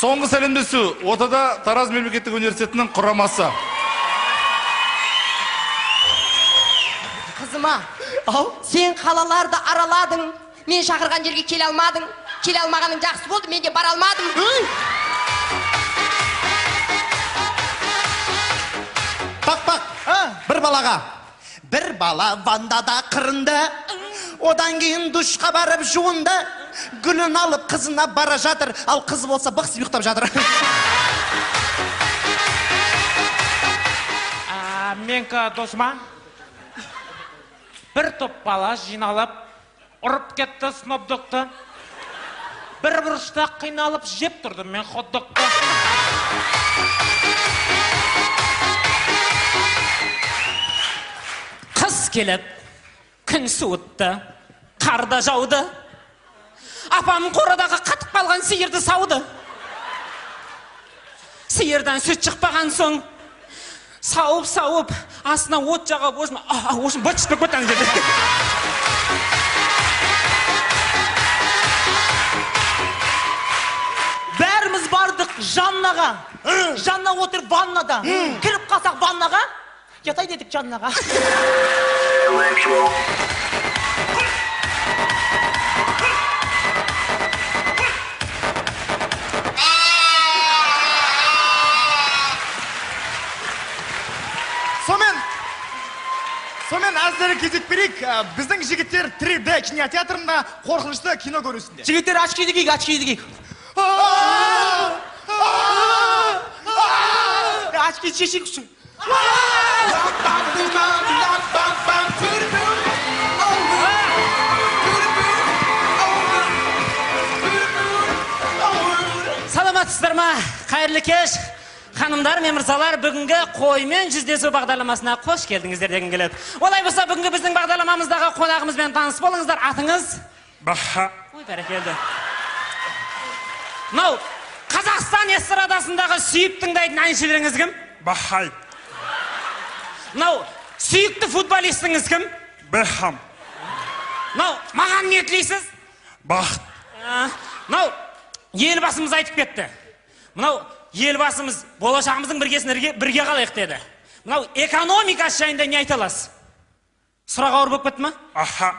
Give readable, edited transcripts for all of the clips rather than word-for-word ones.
Соңғы сәлемдесу ортада Тараз мемлекеттік университетінің құрамасы. Қызыма, сен қалаларды араладың, мен шақырған жерге келе алмадың. Келе алмағаның жақсы болды, мен де бара алмадым. Бақ-бақ, бір балаға. Бір бала вандада қырынды, одан кейін душқа барып жуынды, гүлін алып қызына бара жатыр, ал қызы болса бықсып ұйықтап жатыр. Менікі досыма бір топ бала жиналып, ұрып кетті Snoop Dogg'ты. Бір бұрышта қиналып жеп тұрдым мен хот-догты. Қыс келіп, күн суытты, қар да жауды. Апам қорадағы қатып қалған сиырды сауды. Сиырдан сүт шықпаған соң, сауып-сауып, астына от жағып, осым быт-шыт болып кетті ана жерде. Бәріміз бардық Жаннаға. Жанна отыр ваннада. Кіріп қалсақ ваннаға, ятай дедік Жаннаға. Сонымен әзірге кезек берейік. Біздің жігіттер 3D кинотеатрында қорқынышты кино көресіңдер. Жігіттер, очкиді киік, очкиді киік. Очкиді шешейік. Саламатсыздар ма? Қайырлы кеш. Ханымдар мен мырзалар, бүгінгі қоймен жүздесу бағдарламасына қош келдіңіздер дегім келеді. Олай болса, бүгінгі біздің бағдарламамыздағы қонағымызбен таныс болыңыздар. Атыңыз? Баха. Ой, бәрекелді. Мынау Қазақстан эстрадасындағы сүйіп тыңдайтын әншілеріңіз кім? Бахай. Мынау сүйікті футболистіңіз кім? Бекхэм. Мынау маған не тілейсіз? Бақыт. Мынау елбасымыз айтып кетті. Мынау елбасымыз болашағымыздың біргесін бірге қалайық деді. Мынау экономикасы жайында не айта аласыз? Сұрақ ауыр болып кетті ма? Аха.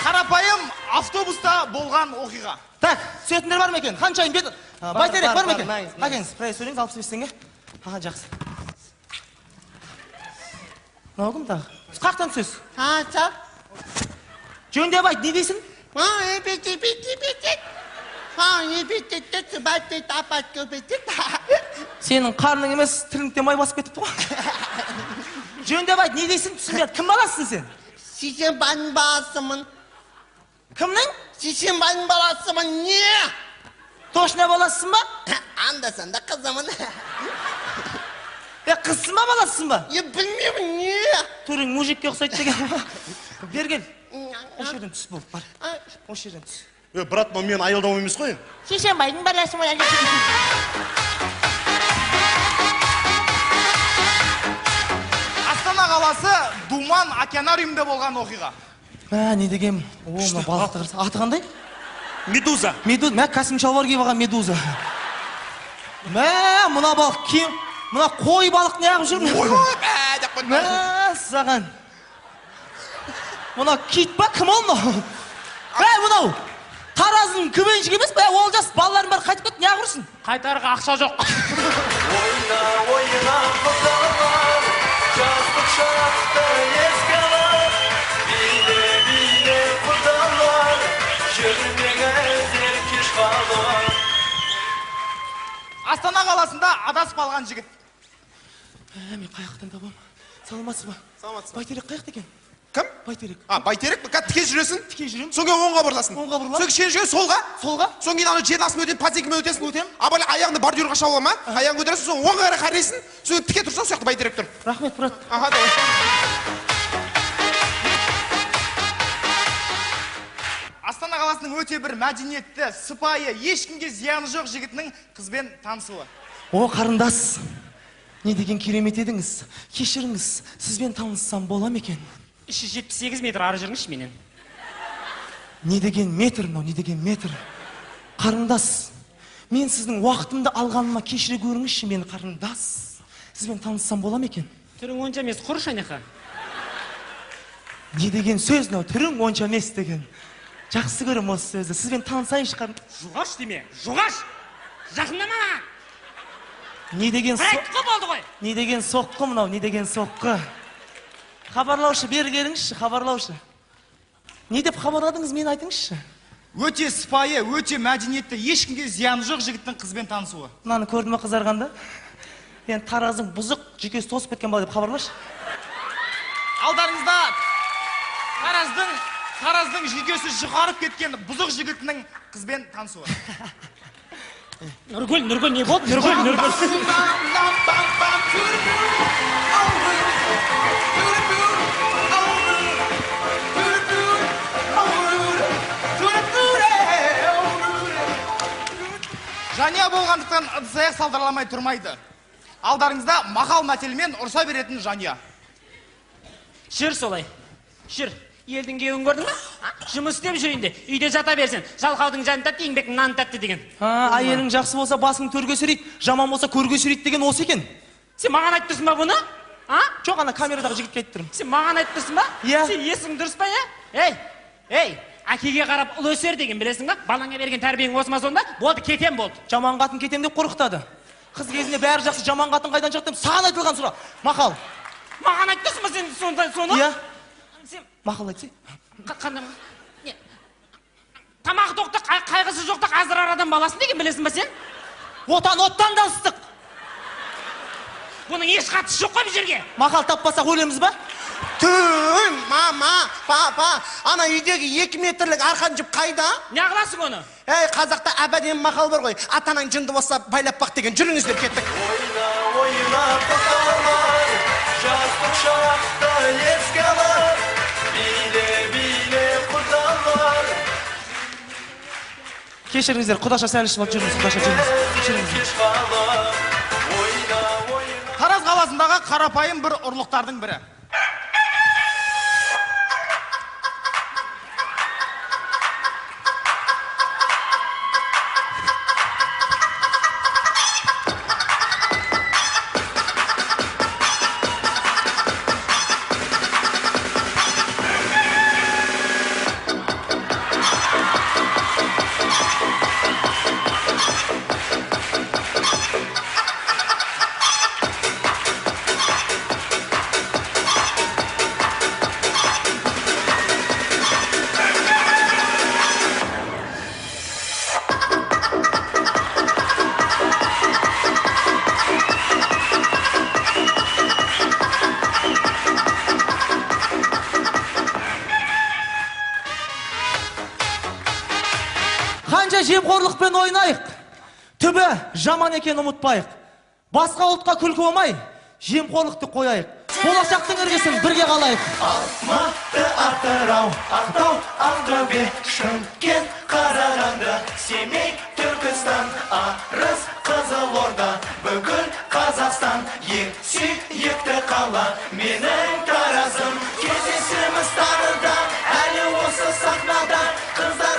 Қарапайым автобуста болған оқиға. Так, түсетіндер бар ма екен? Ханшайым, бет... Байтерек бар ма екен? Әкеңіз, проект сөйлеңіз, 65 теңге. Аха, жақсы. Мынау кім тағы? Қаяқтан түсесіз? Жөндеп айт, не дейсің? Сенің қарның емес, тіліңде май басып кетіпті ғой. Жөндеп айт, не дейсің? Түсінбедім. Кім баласысың сен? Сейсенбайдың баласымын. Кімнің? Сейсенбайдың баласымын. Не? Точно баласысың ба? Анда-санда қызымын. Қызсың ба, баласысың ба? Білмеймін, не? Түрің мужикке ұқсайды деген. Бері кел. Осы жерден түс болып бар. Осы жерден түс. Брат, мынау менің аялдамам емес қой. Сейсенбайдың баласымын. Астана қаласы Думан океанариумда болған оқиға. Мә, не деген? О, мына балықты қараса. Аты қандай? Медуза. Медуза. Мә, костюм шалбар киіп алған медуза. Мә, мына балық кем? Мына қой балық неғып жүр? Ой, мә, деп қойды. Мә, саған. Мына кит па? Кім ол мынау? Мә, мынау Тараздың КВНщик емес пе? Олжас, балаларың бәрі қайтып кетті, неғып жүрсің? Қайтарға ақша жоқ. Ойна, ойна, қызалар, жастық шақты еске алып, биле, биле, құдалар, жүрмеңіздер кеш қалып. Астана қаласында адасып қалған жігіт. Мен қаяқтан табам? Саламатсыз ба? Саламатсыз ба? Байтерек қаяқта екен? Кім? Байтерек. А, Байтерек? Қазір тіке жүресің? Тіке жүремін. Содан кейін оңға бұрыласың. Оңға бұрыламын. Содан кейін кішкене солға. Солға. Содан кейін ана жердің астымен өтесің, патекімен өтесің. Өтемін. Абайлы аяғыңды бордюрға шауып алма. Аяғыңды көтересің, сосын оңға қарай қарайсың. Содан тіке тұрсаң, сол жақта Байтерек тұр. Рахмет, брат. Аха, давай. Астана қаласының өте бір мәдениетті, сыпайы, ешкімге зияны жоқ жігітінің қызбен танысуы. О, қарындас, не деген керемет едіңіз. Кешіріңіз, сізбен таныссам бола ма екен? 378 метр ары жүріңізші менен. Не деген метр мынау, не деген метр. Қарындас, мен сіздің уақытымды алғаныма кешіре көріңізші мені, қарындас. Сізбен таныссам бола ма екен? Түрің онша емес, құрыш анеқа. Не деген сөз мынау, түрің онша емес деген. Жақсы көрем осы сөзді. Сізбен танысайыншы, қарындас. Жоғаш деме, жоғаш! Жақындама маған! Не деген Айтқы болды ғой. Не деген соққы мынау, не деген соққы. Хабарлаушы, бері келіңізші, хабарлаушы. Не деп хабарладыңыз, мені айтыңызшы. Өте сыпайы, өте мәдениетті, ешкімге зияны жоқ жігіттің қызбен танысуы. Мынаны көрдің бе қызарғанда? Енді Тараздың бұзық, жүйкесі тосып кеткен бала деп хабарлашы. Алдарыңызда Тараздың жүйкесі жұқарып кеткен бұзық жігітінің қызбен танысуы. Нұргүл, Нұргүл, не болды? Нұргүл, Нұргүл. Жания болғандықтан ыдыс аяқ салдырламай тұрмайды. Алдарыңызда мақал мәтелмен ұрса беретін Жания. Жүр солай, жүр. Елдің кеуін көрдің ба? Жұмыс істеп жүрейін де, үйде жата берсін. Жалқаудың жаны тәтті, еңбектің наны тәтті деген. Әйелің жақсы болса басың төрге сүйрейді, жаман болса көрге сүйрейді деген осы екен. Сен маған айтып тұрсың ба бұны? Жоқ, ана камерадағы жігітке айтып тұрмын. Сен маған айтып тұрсың ба? Иә. Сен есің дұрыс па, иә? Ей, ей, әкеге қарап ұл өсер деген білесің ба? Балаңа берген тәрбиең осы ма сонда? Болды, кетем болды. Жаман қатын кетем деп қорқытады. Қыз кезінде бәрі жақсы, жаман қатын қайдан шықты деп саған айтылған сұрақ. Мақал. Маған айтып тұрсың ба сен сонда соны? Иә. Сен мақал айтсай. Қандай? Не? Тамағы тоқтық, қайғысы жоқтық, аздырар адам баласын деген білесің ба сен? Отан оттан да ыстық. Бұның еш қатысы жоқ қой бұл жерге. Мақал таппасақ өлеміз ба? Түн, мама, папа, ана үйдегі 2 метрлік арқан жіп қайда? Не қыласың оны? Ей, қазақта әбден мақал бар ғой. Ата-анаң жынды болса байлап бақ деген. Жүріңіздер, кеттік. Ойна, ойна, құдалар, жастық шақты еске алар. Биле, биле, құдалар. Кешіріңіздер, құдаша сәл ішіп алып жүріңіз, құдаша жүріңіз. Жүріңіз. Тараз қаласындағы қарапайым бір ұрлықтардың бірі. Қанша жемқорлықпен ойнайық, түбі жаман екенін ұмытпайық. Басқа ұлтқа күлкі болмай, жемқорлықты қояйық. Болашақтың іргесін бірге қалайық. Алматы, Атырау, Ақтау, Ақтөбе, Шымкент, Қарағанды, Семей, Түркістан, Арыс, Қызылорда, бүкіл Қазақстан, ең сүйікті қала, менің Таразым. Кездесеміз Тарыда, әлі осы сахнада, қыздар